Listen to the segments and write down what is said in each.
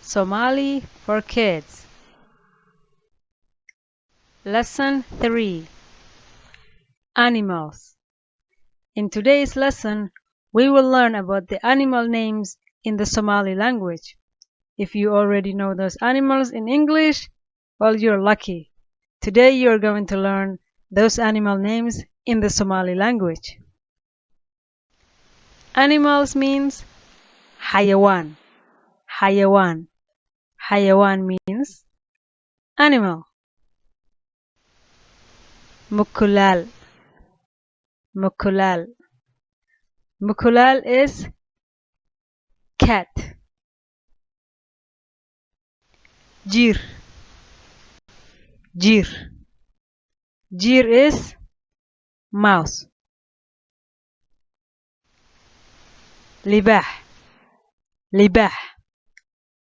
Somali for Kids. Lesson 3. Animals. In today's lesson, we will learn about the animal names in the Somali language. If you already know those animals in English, well, you're lucky. Today you're going to learn those animal names in the Somali language. Animals means hayawan. Hayawan. Hayawan means animal. MUKULAAL. MUKULAAL. MUKULAAL is cat. Jir. Jir. Jir is mouse. LIBAAX. LIBAAX.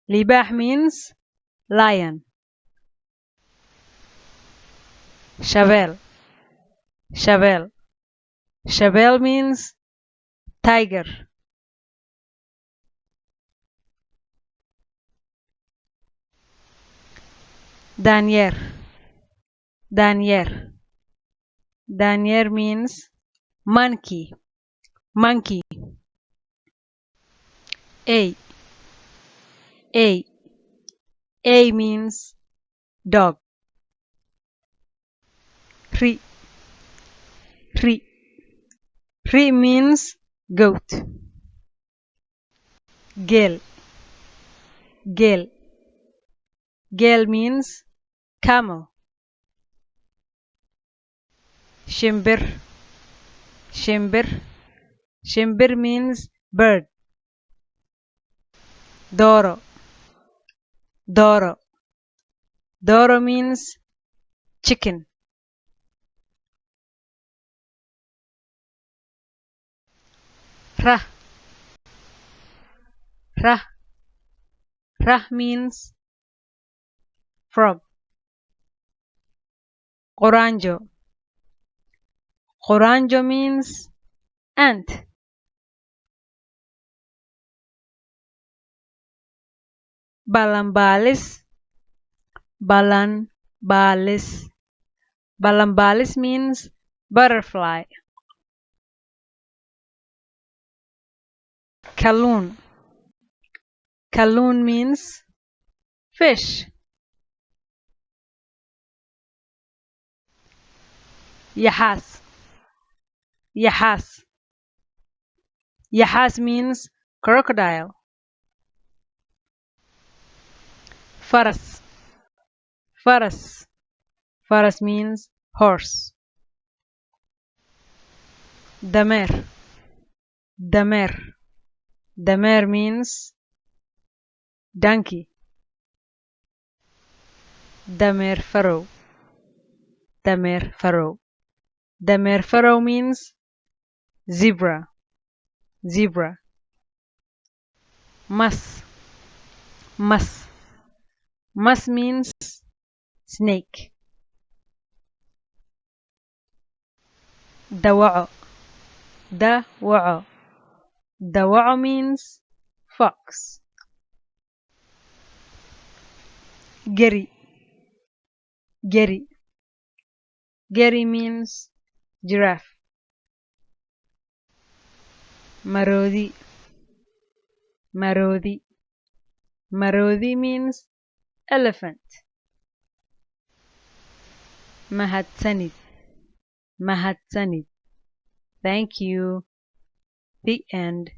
LIBAAX means lion. SHABEEL. SHABEEL. SHABEEL means tiger. Danyer. Danyer. Danyer means monkey. Monkey. A. A. A means dog. Ri. Ri. Ri means goat. Gel. Gel. Gel means camel. Shimbir. Shimbir. Shimbir means bird. DOORO. DOORO. DOORO means chicken. Rah. Rah. Rah means frog. QURAANJO. QURAANJO means ant. BALANBAALIS. BALANBAALIS. BALANBAALIS means butterfly. KALUUN. KALUUN means fish. Yaxaas. Yaxaas. Yaxaas means crocodile. Faras. Faras. Faras means horse. Dameer. Dameer. Dameer means donkey. Dameer farrow. Dameer farrow. Dameer farrow means zebra. Zebra. Mas. Mas. Mas means snake. Dawaco. Dawaco. Dawaco means fox. Geri. Geri. Geri means giraffe. Maroodi. Maroodi. Maroodi means elephant. Mahadsanid. Mahadsanid. Thank you. The end.